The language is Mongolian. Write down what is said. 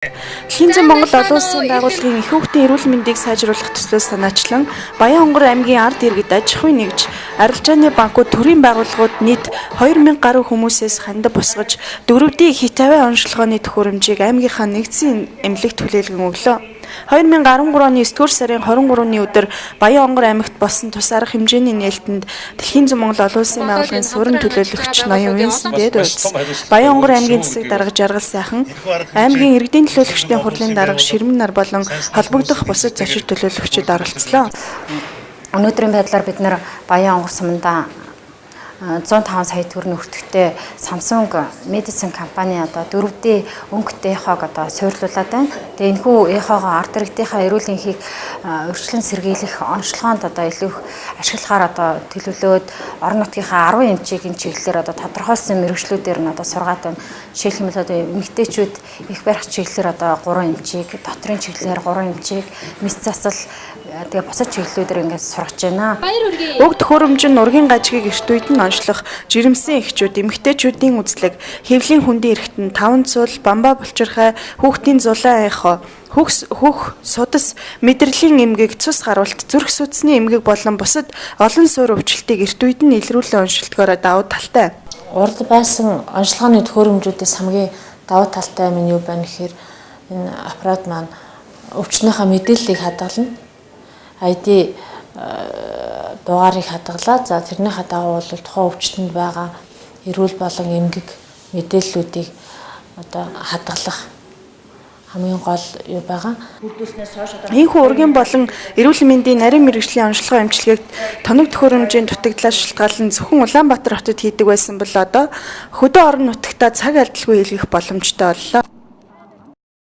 Дэлхийн зүйн Монгол олон улсын байгууллагын их хүүхдийн эрүүл мэндийг сайжруулах төслөөс санаачлан Баян-Онгор аймгийн ард иргэд, аж ахуйн нэгж, арилжааны банкуд, төрийн байгууллагууд нийт 2000 гаруй хүмүүсээс хандив босгож 4D хит авиа оношилгооны төхөөрөмжийг аймгийнхаа нэгдсэн эмнэлэгт хүлээлгэн өглөө. 2013 оны 9-р сарын 23-ны өдөр Баян-Онгор аймагт болсон тус арга хэмжээний нээлтэнд Дэлхийн зүйн Монгол олон улсын байгууллагын суурин төлөөлөгч ноён Винсент Эдвардс, Баян-Онгор аймгийн засаг дарга Жаргал Сайхан, аймгийн иргэдийн төлөөлөгчдийн хурлын дарга Ширмэн нар болон холбогдох бусад зочид төлөөлөгчид оролцлоо. Өнөөдрийн байдлаар бид нар Баян-Онгор сумандаа 105 сая төгрөг өртөгтэй Samsung Medicine компани одоо 4D өнгөтэй эхог одоо суйрлуулад байна. Тэгээ энэхүү эхогоо ард иргэдийнхаа эрүүл энхийг урьдчилан сэргийлэх оношилгоонд одоо илүү их ашиглахаар одоо төлөвлөөд орон нутгийнхаа 10 эмчийг энэ чиглэлээр одоо тодорхойлсон мэргэжлүүдээр нь одоо сургаад байна. Жишээлх юм бол одоо эмэгтэйчүүд их барих чиглэлээр одоо 3 эмчийг, дотрын чиглэлээр 3 эмчийг, мэс засал, тэгээ бусад чиглэлүүдээр ингээд сургаж байна. Уг төхөөрөмж нь нургийн гажгийг эрт үед нь онцлох, жирэмсэн эхчүүд, эмэгтэйчүүдийн үзлэг, хэвлийн хөндийн эрхтэн, таван цул, бамбаа булчирхай, хүүхдийн зулайн эхо, хөх, судас, мэдрэлийн эмгэг, цус гаруулт, зүрх судасны эмгэг болон бусад олон суурь өвчлөлтийг эрт үед нь илрүүлэн оншилдгоороо давуу талтай. Урд байсан оношилгооны төхөөрөмжүүдээс хамгийн давуу талтай юм нь юу байна гэхээр энэ аппарат маань өвчнийхөө мэдээллийг хадгална. ID дугаарыг хадгалаад, за, тэрнийхээ дагуу бол тухайн өвчтөнд байгаа эрүүл болон эмгэг мэдээллүүдийг одоо хадгалах хамгийн гол юу байгаа. Ийнхүү ургийн болон эрүүл мэндийн нарийн мэргэжлийн оношилгоо эмчилгээг тоног төхөөрөмжийн дутагдлаас шалтгаалan зөвхөн Улаанбаатар хотод хийдэг байсан бол одоо хөдөө орон нутагтаа цаг алдалгүй хийлгэх боломжтой боллоо.